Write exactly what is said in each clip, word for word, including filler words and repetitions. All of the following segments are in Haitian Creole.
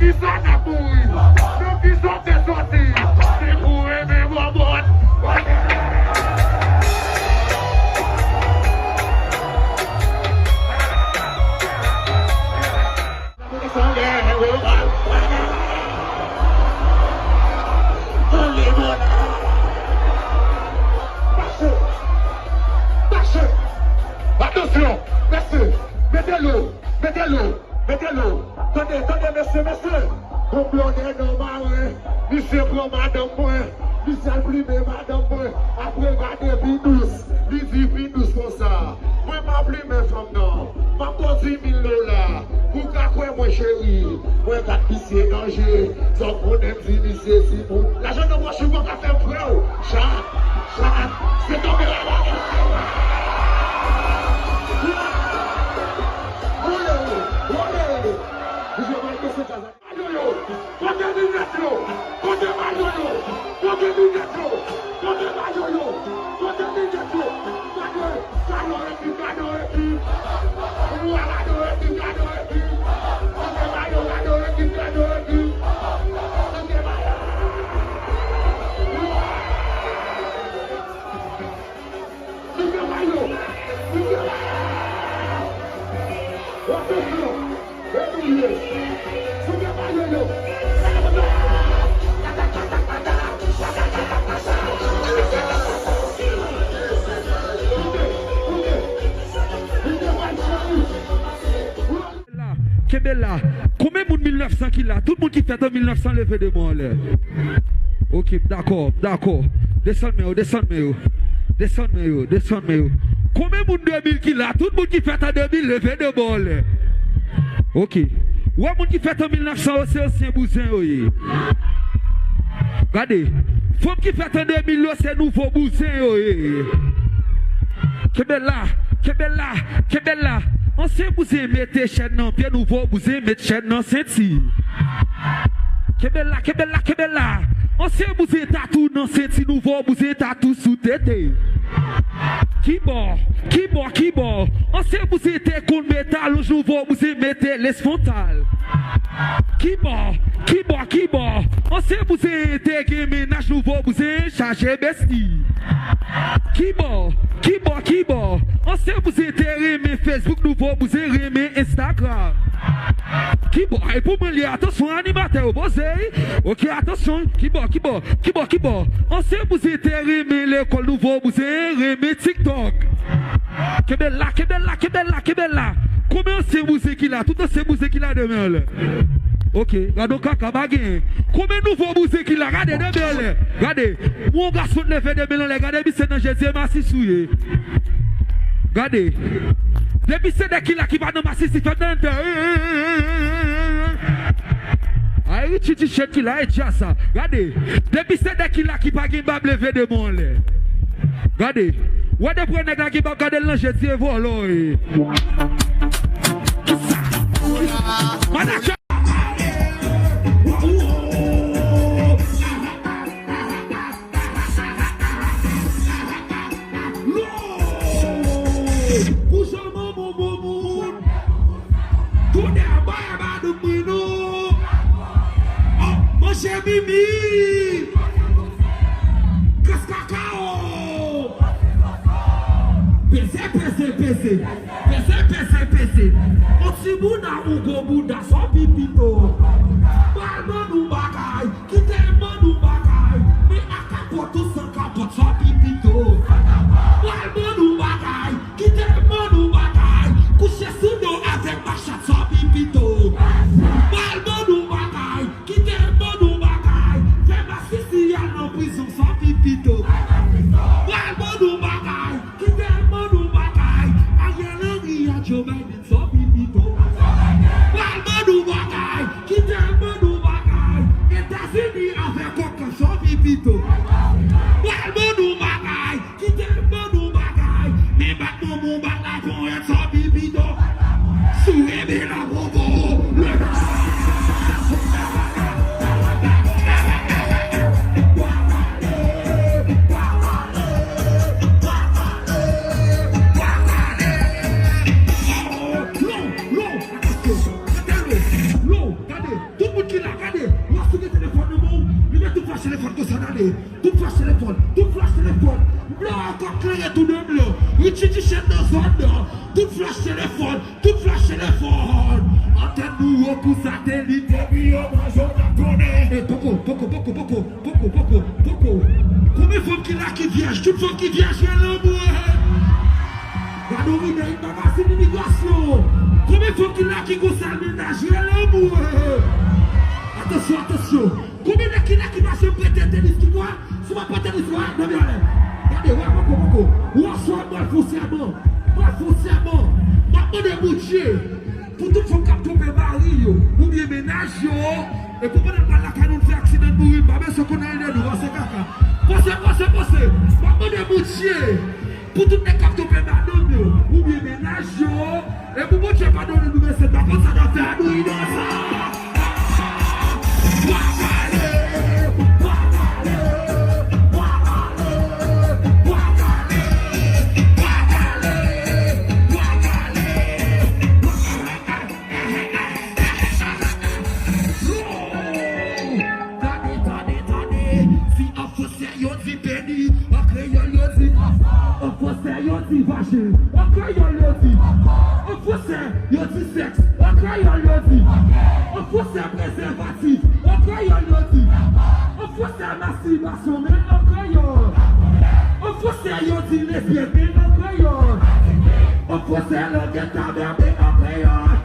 Kisa n ap mouri? Nan kisa w te soti? Se pou renmen bòbòt. Atansyon! Mesye! Mete lo! Mete lo! Mete lo! Tande, tande, mesye, mesye! Gon blòdè nan maren, misye pran madanm mwen, misye al plimen madanm mwen, apre gade pi dous, li di pi dous konsa. Mwen m ap limen fanm nan. M ap ba w dis mil dola. Ou ka kwè mwen cheri. Mwen gad misye nan je. Sa w konnen m di misye si moun. Lajan nan pòch ou pa ka fè m kwè w. Chat, chat. Se tonbe la. Woule, woule. Misye pral pase kaz la. Mayo yo! Kote linèt yo? Kote mayo yo? Kote linèt yo? Kote mayo yo? Kote linèt yo? Gade! Gade epi, gade epi! Mwa gade epi, gade epi! Kote mayo, gade epi, gade epi! Kote mayo? Attention! Attention! La, kenbe la. Konbyen moun mil nèf san ki la? Tout moun ki fèt an mil nèf san, leve de men w anlè. Ok, m dakò, m dakò. Desann men yo, desann men yo. Desann men yo, desann men yo. Konbyen moun de mil ki la? Tout moun ki fèt an de mil, leve de men w anlè. Ok. Ou wè moun ki fèt an mil nèf san yo, se ansyen bouzen yo ye. Gade. Fanm ki fèt an de mil yo, se nouvo bouzen yo ye. Kenbe la, kenbe la, kenbe la. Ansyen bouzen mete chèn nan pye, nouvo bouzen met chèn nan senti. Kenbe la, kenbe la, kenbe la. Ansyen bouzen tatou nan senti, nouvo bouzen tatou sou tete. Kibò, kibò, kibò. Ansyen bouzen te konn met alonj, nouvo bouzen mete lesfwontal. Kibò, kibò, kibò. Ansyen bouzen te gen mennaj, nouvo bouzen chaje besti. Kibò, kibò, kibò. Ansyen bouzen te renmen Facebook, nouvo bouzen renmen Instagram. Kibò, e pou mwen li, atansyon animatè yo poze wi. Ok, atansyon, kibò, kibò, kibò, kibò. Ansyen bouzen te renmen lekòl, nouvo bouzen renmen TikTok. Kenbe la, kenbe la, kenbe la, kenbe la. Konbyen ansyen bouzen ki la? Tout ansyen bouzen ki la, de men anlè. Ok, gade yon kaka pa genyen. Konbyen nouvo bouzen ki la? Gade de men anlè. Gade. Yon gason leve de men anlè. Gade misye nan je, se masis ou ye. Gade. Depi se nèg ki la ki pa nan masis, li fè m tande fè. Ay, Richie T-shirt ki la, e dja sa. Gade. Depi se nèg ki la ki pa gen bab, leve de men anlè. Gade. Wè de prè nèg la gen bab, gade l nan je, di e vòlò e. Kisa? Kisa? Manager. Bouch an manman bon moun. Kounye a bay a madanm mwen non. Ap manje mimi. Gras kakao. Peze, peze, peze. Peze, peze, peze. On ti bouda, on gwo bouda, sa w pi pito. Pral ban nou bagay. Kite m ban nou bagay. Men a kapòt ou san kapòt, sa w pi pito. Pral ban nou bagay. Kite m ban nou bagay. Kouche sou do avèk machat, sa w pi pito. Pral ban nou bagay. Kite m ban nou bagay. Fè masisi al nan prizon, sa w pi pito. Pral ban nou bagay. Kite m ban nou bagay. Ariel Henry a Joe Biden, sa w pi pito. Pral ban nou bagay. Tout flash telefòn, tout flash telefòn. M vle wè kòk klere tou de m yo. Richie Duchesne nan zòn nan. Tout flash telefòn, tout flash telefòn. Antèn nou yo kou satelit. Depi yo manje w n ap konnen. E poko, poko, poko, poko, poko, poko, poko. Konbyen fanm ki la ki vyèj? Tout fanm ki vyèj, rele anmwe. Gade yon moun nan yon magasin imigrasyon. Konbyen fanm ki la ki gon sèl mennaj? Rele anmwe. Atansyon, atansyon. Konbyen nèg ki la ki pa janm prete tenis ki bwa? Si w pa prete tenis bwa, nan vyolè. Gade, wè, poko, poko. Wè, swa m pral fè yon sèman. M pral fè yon sèman. M ap mande Bondye pou tout fanm k ap twonpe mari yo, oubyen mennaj yo, e pou pandan l pral lakay nou, l fè aksidan, l mouri, m pa bezwen konn anyen de nou, pase kaka. Pase, pase, pase. M ap mande Bondye pou tout nèg k ap twonpe madanm yo, oubyen mennaj yo, e pou Bondye padone nou, mesye, pa konn sa n ap fè a nou inosan. Bwa kale, bwa kale, bwa kale, bwa kale, bwa kale, bwa kale, bwa kale. Tande, tande, tande. Si an fransè yo di peni, an kreyòl yo di, an fransè yo di vajen, an kreyòl yo di, an fransè yo di sèks, an kreyòl yo di, an fransè prezèvatif, an kreyòl yo di, an fransè mastibasyon, men an kreyòl. An fransè yo di lesbyèn, men an kreyòl. An fransè langèt lamè, men an kreyòl.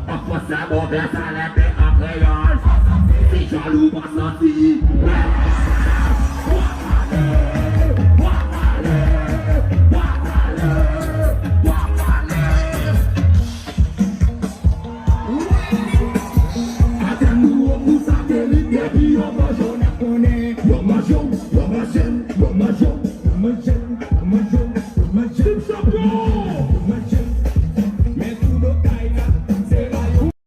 An fransè move zalèt, men an kreyòl. Si jalou pa santi, men